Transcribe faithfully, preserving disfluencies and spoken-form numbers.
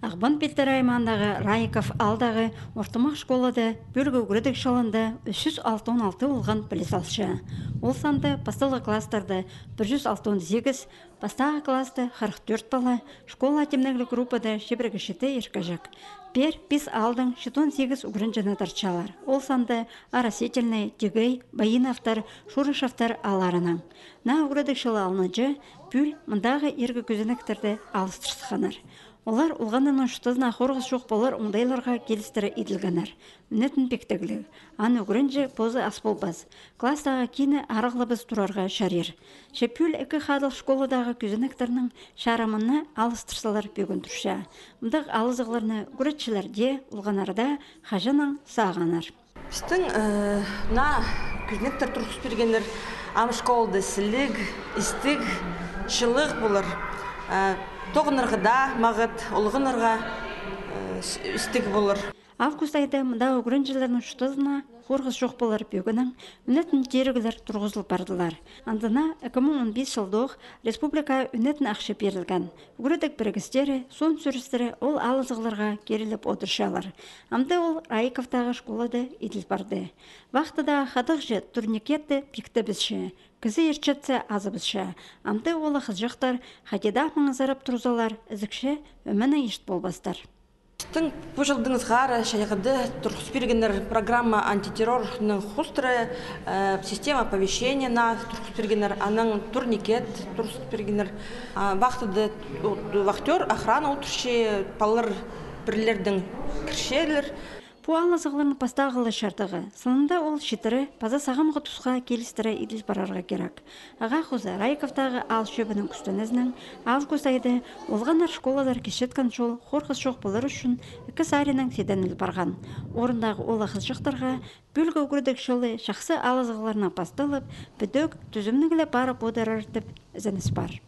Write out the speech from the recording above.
Ағбан Пилтірей аймағындағы Раиков аалдағы ортымах школада пӱӱлгі ӱгредіг чылында ӱс чӱс алтон алты олған піліс алча. Ол санда пастағы класстарда пір чӱс алтон сигіс, пастағы класста хырых тӧрт пала, школа тимнегліг группада чибіргі читі иркеҷек. Пеер пис аалдаң читон сигіс ӱгренҷіні тартчалар. Ол санда Оросительный, Тигей, Баиновтар, Шурышевтар аалларынаң. Наа ӱгредіг чылы алнынҷа пӱӱл мындағы иргі кӱзенектерде алыстыр сыхханнар. Олар олғаннарның чуртазына хорғыс чох полар оңдайларға килістіре иділгеннер. Мӱнетін пиктігліг. Аны ӱгренҷі позы ас полбас. Класстағы кині арығлабас турарға чарир. Че пӱӱл ікі хадыл школадағы кӱзенектернің чарымына алыстырзалар пӧгін турча. Мындағ алызығларны ӱгретчілер дее, олғаннар даа хаҷаннаң сағынар. Пістің, э, наа кӱзенектер турғыс пиргеннер, ам школада сіліг, істіг, чылығ полар. Э, тоғынарға даа мағат, олғаннарға, э, с-, істіг полар. Август айда мында ӱгренҷілернің чуртазына хорғыс чох полар пӧгінең мӱнетін тиріглер турғызыл пардылар. Андына ікі муң он пис чылдох республикаа ӱнетін ахча пирілген. Ӱгредіг пірігістері, соон сӧстері ол алызығларға киріліп одырчалар. Амды ол Раиковтағы школада иділ парды. Вахтада хадығҷы турникетті пиктебісче, кізі иртчетсе азыбысча. Амды ол хызыҷахтар хайди даа маңзырап турзалар, ізікче ӧменең ирт полбастар. Пістің пу чылдың ызғары чайғыда турғыс пиргеннер программа антитеррорның хоостыра, э, система оповещения наа турғыс пиргеннер, анаң турникет турғыс пиргеннер. А, вахтада, у, вахтёр, охрана одырча, палалар пірлердең кірчелер. Пу алызығларның пастағы ла чардығы. Сынында ол читіре паза сағамғы тусха килістіре иділ парарға кирек. Ағаа хоза Раиковтағы аал чӧбінің кӱстенізінең август айда олғаннар школадар кисчеткен чол хорғыс чох полар ӱчӱн ікі саринаң сиденіліп парған. Орындағы ол хызыҷахтарға пӱӱлгі ӱгредіг чылы чахсы алызығларнаң пасталып, пӱдӧк тӱзімніг ле парып одырар тіп ізеніс пар.